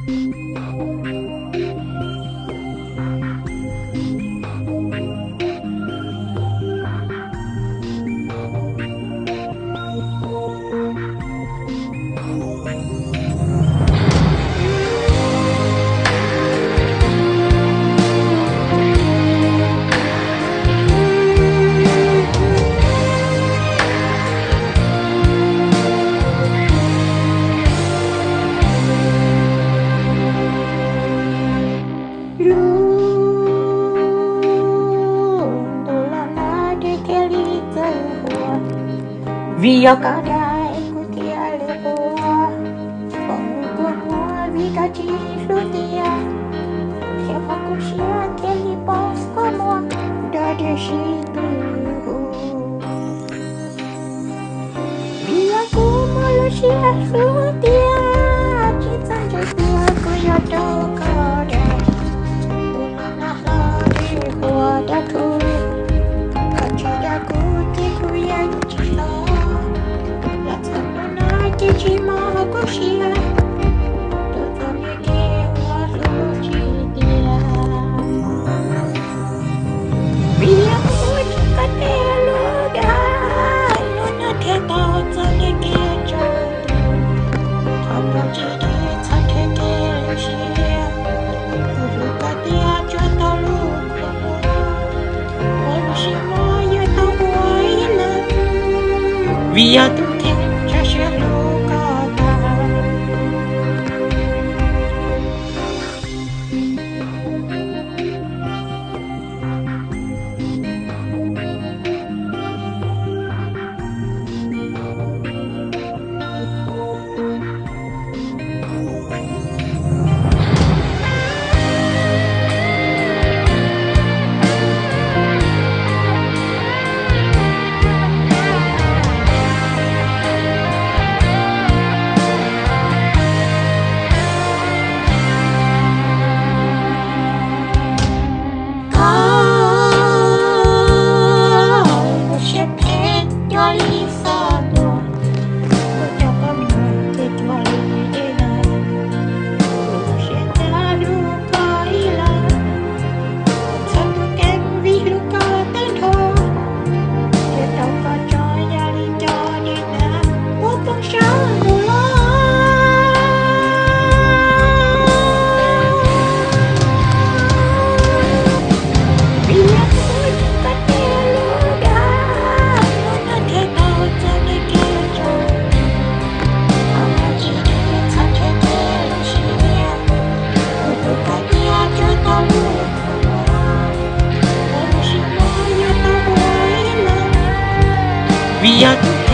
Lub ntuj los hlob dej thiaj li txawj huam, vim yog koj dag kuv thiaj li quaj. Foom kua muag vim koj tsis hlub tiag, thiab koj kub siab thiaj li poob kua muag nrog dej sib tw hu. Vim yog kuv muaj lub siab hlub tiag, tsis txawj ntseeg tias kuv yuav rau koj dag. Kuv los hlob dej huam dab rhuv, koj tsis dag kuv ces kuv yeej tsis hlub. Los txog hnub no ces tsis muaj kub siab, tus txom nyem kev ua hlub tsis tiag. Vim yog kuv tsis koj tej lub dag, hnub no thiaj tau txom nyem kev tso tus. Qhov muag tsis deb txhob nrhiav kev lwj siab, kuv hlub koj tiag tsuas tau lub kua muag, ua lub siab muag yuav tau ua ib leeg, vim yog tus kheej tso siab hlub koj tag. Koj lub siab phem nyob li xov tuam, kuv coj koj mus txog cuag li dej nag. Kuv lub siab ntxhab hlub koj ib leeg, txhob tu kev vim hlub koj tag nrho, yuav tau koj tso yam li cov dej nag uas poob sab ntuj los. Vim yog kuv tsis koj tej lub dag, hnub no thiaj tau txom nyem kev tso tus. Qhov muag tsis deb txhob nrhiav kev lwj siab, kuv hlub koj tiag tsuas tau lub kua muag, ua lub siab muag yuav tau ua ib leeg, vim yog tus